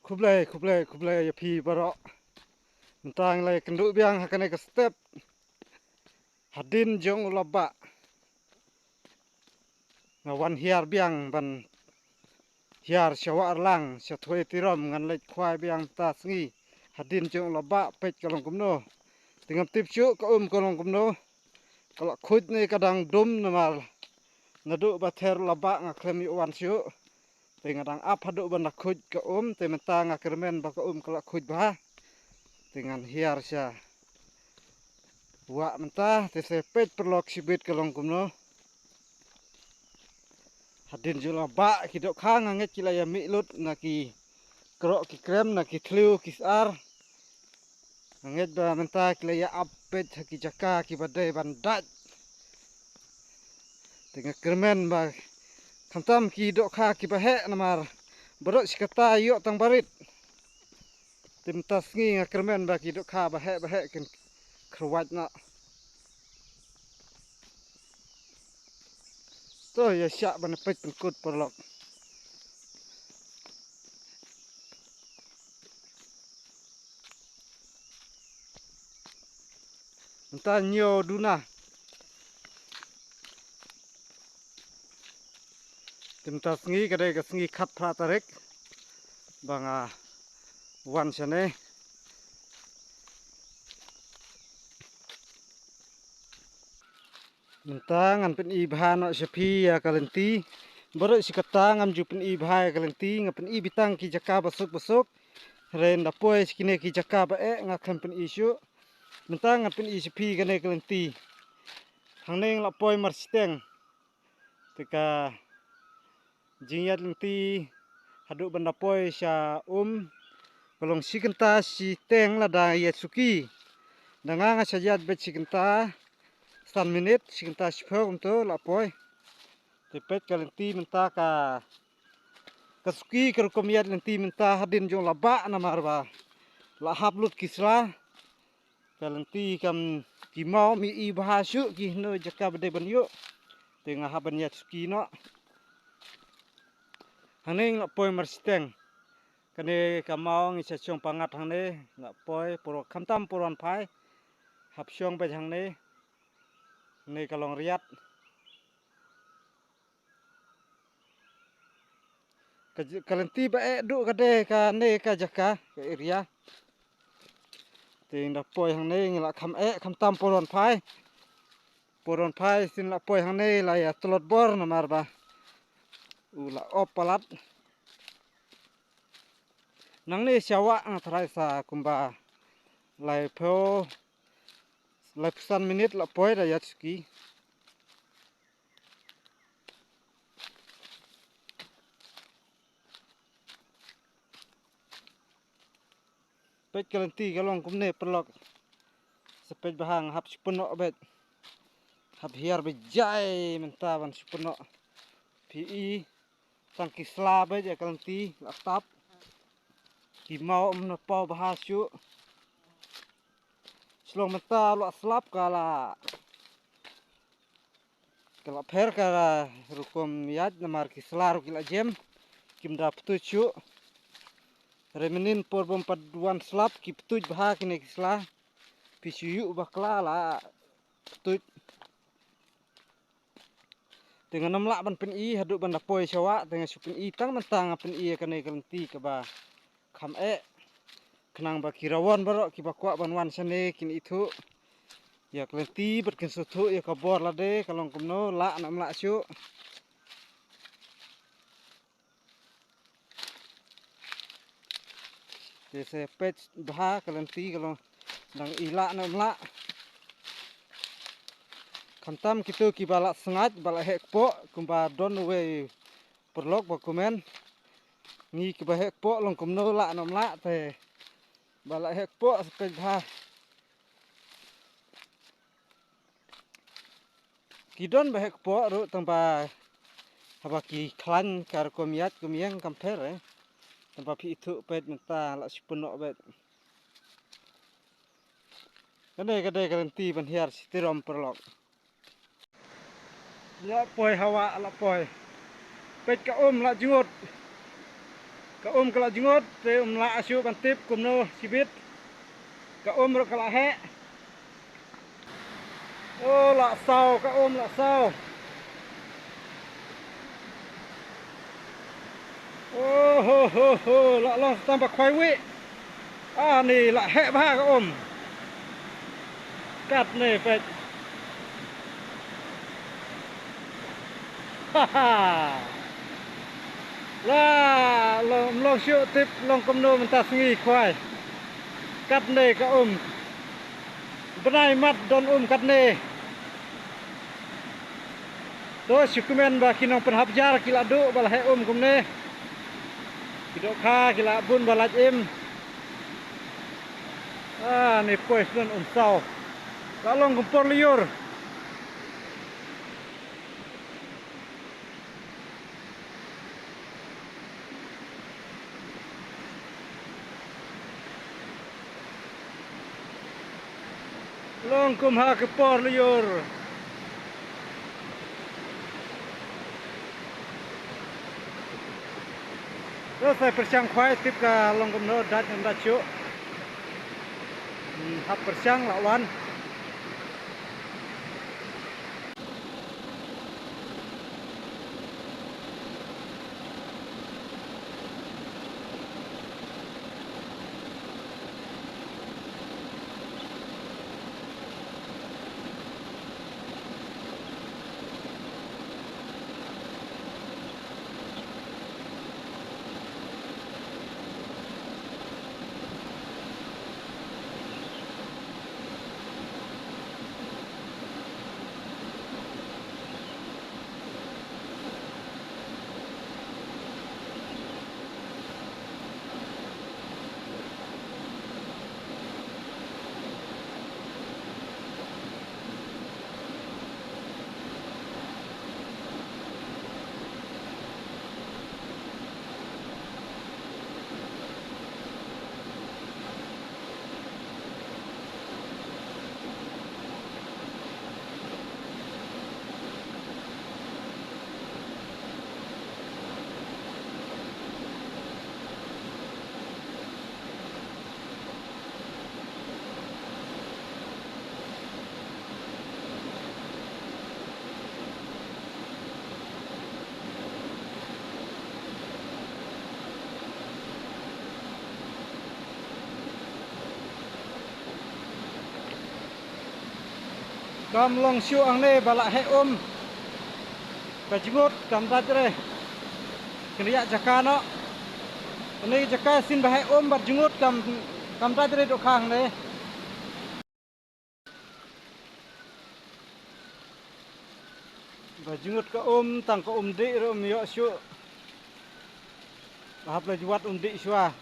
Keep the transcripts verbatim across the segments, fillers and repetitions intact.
Khublei, khublei, khublei ïa phi baroh. Mynta ngi la ïakynduh biang ha kane ka step. Hadien jong u Labah. Nga wan hiar biang ban hiar sha Wah Arlang, sha Thwei Tirom, ngan leit khwai biang mynta sngi. Hadien jong u Labah peit ka long kumno. Te ngam tip shuh ka um ka long kumno. Ka la khuid ne ka dang dum namar naduh ba ther u Labah nga khlem ïoh wan shuh. Te nga dang ap haduh ban da khuid ka um, te mynta nga kyrmen ba ka um ka la khuid bha. Te ngan hiar sha Wah mynta, te sa peit paralok shibit ka long kumno. Hadien jong u Labah ki dohkha nga ngeit ki la ïa mih lut na ki krok ki krem, na ki thliew ki sar. Nga ngeit ba mynta ki la ïa ap peit ha ki jaka kiba dei ban dait. Te nga kyrmen ba khamtam ki dohkha kiba heh namar baroh shi katta ïoh tang barit. Te mynta sngi nga kyrmen ba ki dohkha ba heh ba heh kin kyrwat noh. To ïa shah ban peit pynkut paralok. Mynta ñiew duna. Te mynta sngi ka dei ka sngi khatphra tarik ba nga wan shane. Mynta ngan pyni bha noh sha phi ïa ka lynti. Baroh shi katta ngam ju pyni bha ïa ka lynti, nga pyni beit tang ki jaka ba suk ba suk. Hynrei nda poi sha kine ki jaka ba eh nga khlem pyni shuh. Mynta ngan pyni sha phi kane ka lynti. Hangne nga la poi marshiteng. Te ka jingïaid lynti haduh ban da poi sha um ka long shi kynta shiteng lada ïaid suki. Da nga nga sa ïaid beit shi kynta san minit, shi kynta shiphew kumto la poi. Te peit ka lynti mynta ka, ka suki ka rukom ïaid lynti mynta hadien jong u Labah namar ba la hap lut ki sla. Ka lynti kam ki maw mi i bha shuh ki hynñiew jaka ba dei ban ïoh. Te nga hap ban ïaid suki noh. Hangne nga la poi marshiteng. Kane ka maw ngi sa shong pangat hangne, nga la poi puro khamtam puro wan phai. Hap shong beit hangne. Hangne ka long riat. Ka j-, ka lynti ba eh duh ka dei kane ka jaka, ka area. Te nda poi hangne ngi la kham eh, khamtam puro wan phai. Puro wan phai sien la poi hangne la ïa tlot bor namar ba u la op palat. Nangne sha Wah nga tharai sa kumba laiphew, laiphew san minit la poi da ïaid suki. Peit ka lynti ka long kumne paralok. Sa peit ba hang hap shu pynnoh beit. Hap hiar beit jai mynta ban shu pynnoh. Phi i tang ki sla beit ïa ka lynti la tap. Ki maw um na paw bha shuh. Shlong mynta la slap ka la Ka la pher ka rukom ïaid namar ki sla ruh ki la jem. Kim da ptuj shuh. Re mynnin por bym pat wan slap ki ptuj bha kine ki sla. Phi shu ïoh bakla la ptuj. Te ngan ym lah ban pyni haduh ban da poi sha Wah, te nga shu pyni tang mynta nga pyni ïa kane ka lynti kaba kham eh. Khnang ba ki rawon baroh kiba kwah ban wan shane kin ithuh ïa ka lynti bad kin sngewthuh ïa ka bor lade ka long kumno, lah ne ym lah shuh. Te sa peit bha ka lynti ka long dang i lah ne ym lah. Khamtam kito kiba la sngaid ba la heh kpoh kumba don uwei paralok ba comment. Ngi kiba heh kpoh long kumno, lah ne ym lah te ba la heh kpoh sa peit bha. Ki don ba heh kpoh ruh tang ba haba ki khlaiñ ka rukom ïaid kum ïeng kam pher eh. Tang ba phi ithuh peit mynta la shu pynnoh beit. Kane ka dei ka lynti ban hiar shi tirom paralok. La poi ha Wah la poi. Peit ka um la jngut. Ka um ka la jngut, te um lah shuh ban tip kumno shibit. Ka um ruh ka la heh. O, la saw, ka um la saw. O ho ho ho, la long tang ba khwai wi. Ani la heh bha ka um. Katne peit. Ha ha. La long, long shuh tip long kumno mynta sngi khwai. Katne ka um. Bnai mat don um katne. To shu kmen ba ki nongpynhap jar ki la duh ba la heh um kumne. Ki dohkha ki la bun ba lait im. Ani poi sdang um saw. La long kum por lyiur. Long kum ha ka por lyiur. To sa pyrshang khwai tip ka long kumno, dait ngam dait shuh. Hmm, hap pyrshang la wan. Kam long shuh hangne ba la heh um. Ka jngut kam dait re. Kane ïa jaka noh. Kane jaka sien ba heh um bad jngut kam, kam dait re dohkha hangne. Ba jngut ka um, tang ka um dih ruh um ïoh shuh. Ba hap la jwat um dih shuwa.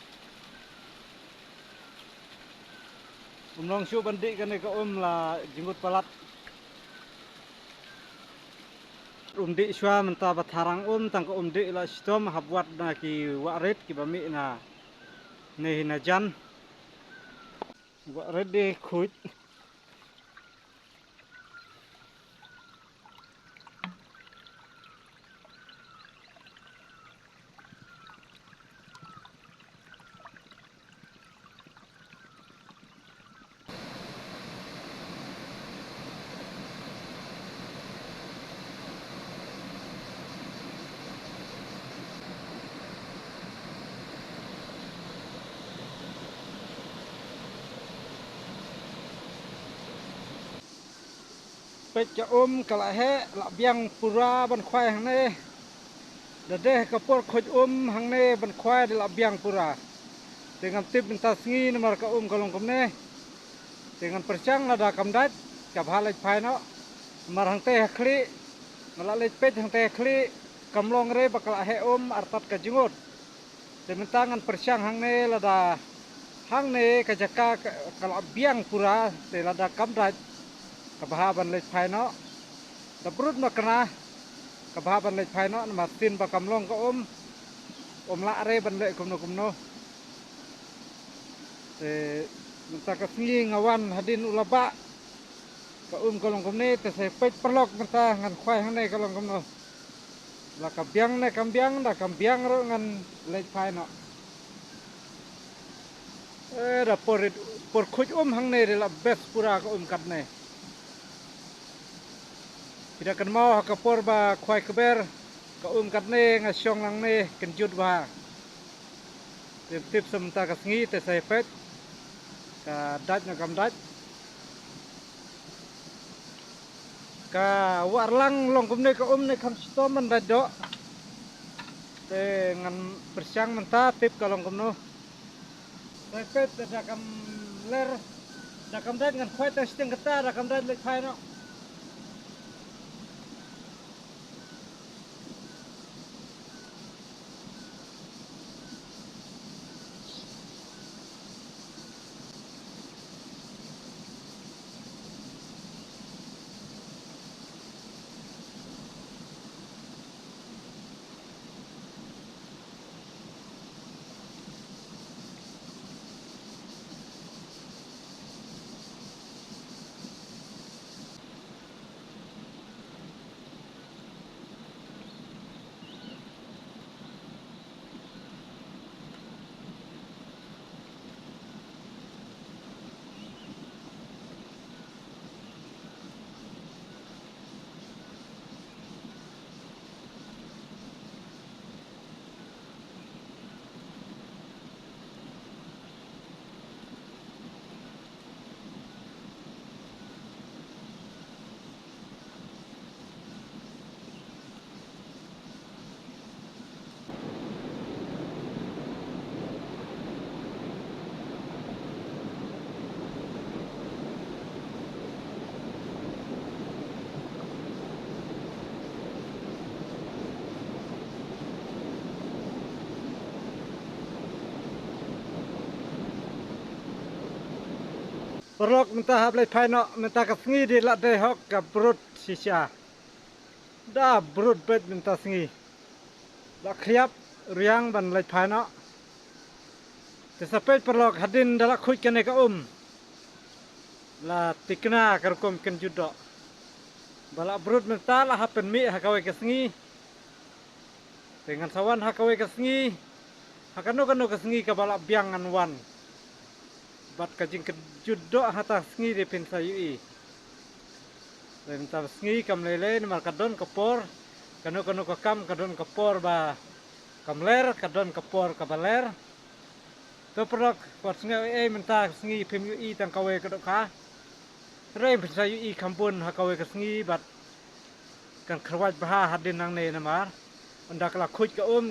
Um long shuh ban dih kane ka um la jngut palat. Um dih shuwa mynta ba tharang um, tang ka um dih la shitom, hap wad na ki wah rit kiba mih na ne hi na jan. Wah rit de khuid. Peit ka um ka la heh, la biang pura ban khwai hangne. Da dei ka por khuid um hangne ban khwai da la biang pura. Te ngam tip mynta sngi namar ka um ka long kumne. Te ngan pyrshang lada kam dait ka bha leit phai noh. Namar hangtei ha khlieh nga la leit peit hangtei ha khlieh kam long re ba ka la heh um artat ka jngut. Te mynta ngan pyrshang hangne lada hangne ka jaka ka, ka la biang pura, te lada kam dait ka bha ban leit phai noh. Da brut ma kane ka bha ban leit phai noh, namar sien ba kam long ka um, um lah re ban leh kumno kumno. Te mynta ka sngi nga wan hadien u la bah. Ka um ka long kumne, te sa peit paralok mynta ngan khwai hangne ka long kumno. La ka biang ne kam biang, da kam biang ruh ngan leit phai noh. Eh, da por rit, por khuid um hangne da la best pura ka um katne. Phi da kynmaw ha ka por ba khwai kber ka um katne nga shong nangne kynjut bha. Tip tip sa mynta ka sngi te sa peit ka dait na kam dait. Ka wah rlang long kumne ka um ne kham shitom ban dait doh. Te ngan pyrshang mynta tip ka long kumno. Sa peit da kam ler da kam dait ngan khwai ta shiteng kata da kam dait leit phai noh. Paralok mynta hap leit phai noh mynta ka sngi da la dei hok ka brut shisha. Da brut beit mynta sngi. La khriap riang ban leit phai noh. Te sa peit paralok hadien da la khuid kane ka um. La tikna ka rukom kynjut doh. Ba la brut mynta la hap pynmih ha kawei ka sngi. Te ngan sa wan ha kawei ka sngi. Ha kano kano ka sngi kaba la biang ngan wan. Bad ka jingkynjut doh ha ta sngi de phin sa ïohi. Te mynta sngi kam lei lei namar ka don ka por. Kano kano ka kam ka don ka por ba kam ler, ka don ka por kaba ler. To paralok, wat sngew ei ei mynta sngi phim ïohi tang kawei ka dohkha. Hynrei phin sa ïohi kham bun ha kawei ka sngi bad kan kyrwat bha hadien nangne namar ynda ka la khuid ka um